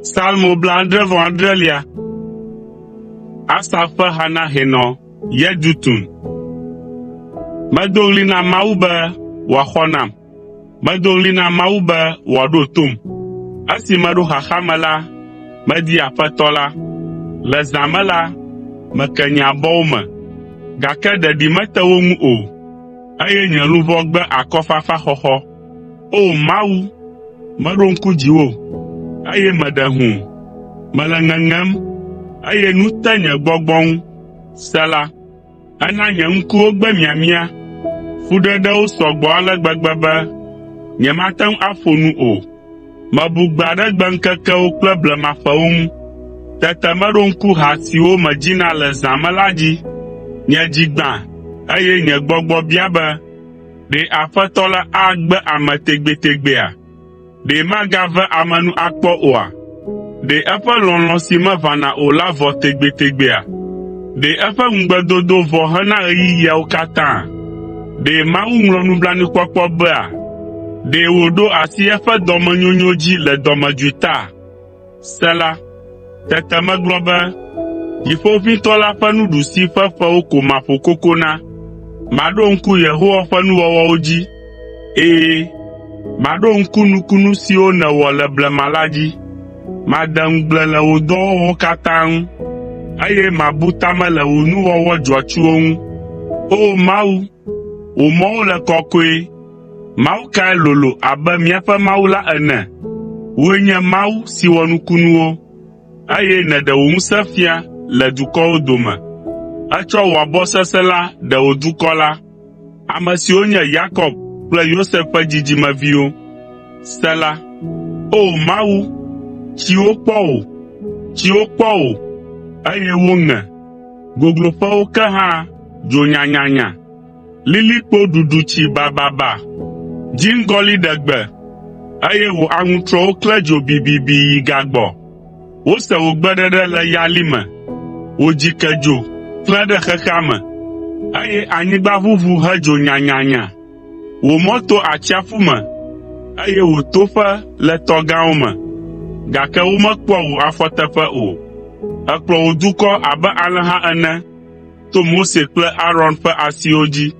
Psalmo 79. Asaf ƒe ha na hɛnɔ Yedutun. Medo ɣli na Mawu be wòaxɔ nam. Medo ɣli na Mawu be wòaɖo tom. Esi meɖo xaxa me la, medi Aƒetɔ la. Le zã me la, meke nye abɔwo me, gake ɖeɖi mete wo ŋu o, eye nye luʋɔ gbe akɔfafa xɔxɔ. O! Mawu, meɖo ŋku dziwò, eye meɖe hũu. Mele ŋeŋem, eye nu te nye gbɔgbɔ ŋu. Sela. Èna nye ŋkuwo gbe miamia, fuɖeɖewo sɔ gbɔ ale gbegbe be nyemate ŋu aƒo nu o. Mebu gbe aɖe gbe ŋkekewo kple blemaƒewo ŋu. Tete meɖo ŋku ha siwo medzina le zã me la dzi. Nye dzi gbã, eye nye gbɔgbɔ bia be, “Ɖe Aƒetɔ la agbe ame tegbetegbea? Ɖe magave ame nu akpɔ oa? Ɖe eƒe lɔlɔ̃ si meʋãna o la vɔ tegbetegbea? Ɖe eƒe ŋugbedodo vɔ hena ɣeyiɣiawo katã? Ɖe Mawu ŋlɔ nublanuikpɔkpɔ bea? Ɖe wòɖo asi eƒe dɔmenyonyo dzi le dɔmedzoe ta?” Sela. Tete megblɔ be, “Dziƒoʋĩtɔ la ƒe nuɖusi ƒe ƒewo ko maƒo koko na. Maɖo ŋku Yehowa ƒe nuwɔwɔwo dzi. Ɛ̃, maɖo ŋku nukunu siwo nèwɔ le blema la dzi. Made ŋugble le wò dɔwɔwɔwo katã ŋu, eye mabu ta me le wò nuwɔwɔ dzɔatsuwo ŋu. O! Mawu, wò mɔwo le kɔkɔe. Mawu kae lolo abe míaƒe Mawu la ene? Wòe nye Mawu si wɔ nukunuwo, eye nèɖe wò ŋusẽ fia le dukɔwo dome. Ètsɔ wò abɔ sesẽ la ɖe wò dukɔ la, ame siwo nye Yakob kple Yosef ƒe dzidzimeviwo. Sela. O Mawu, tsiwo kpɔ wò, tsiwo kpɔ wò, eye woŋe, gogloƒewo ke hã dzo nyanyanya. Lilikpo ɖuɖu tsi bababa, dziŋgɔli ɖe gbe, eye wò aŋutrɔwo klẽ dzo bibibi yi gagbɔ. Wose wò gbeɖeɖe le yali me, wò dzikedzo klẽ ɖe xexea me, eye anyigba ʋuʋu hedzo nyanyanya. Wò mɔ to atsiaƒu me, eye wò toƒe le tɔ gãwo me, gake womekpɔa wò afɔteƒe o. Èkplɔ wò dukɔ abe alẽha ene to Mose kple Aron ƒe asiwo dzi.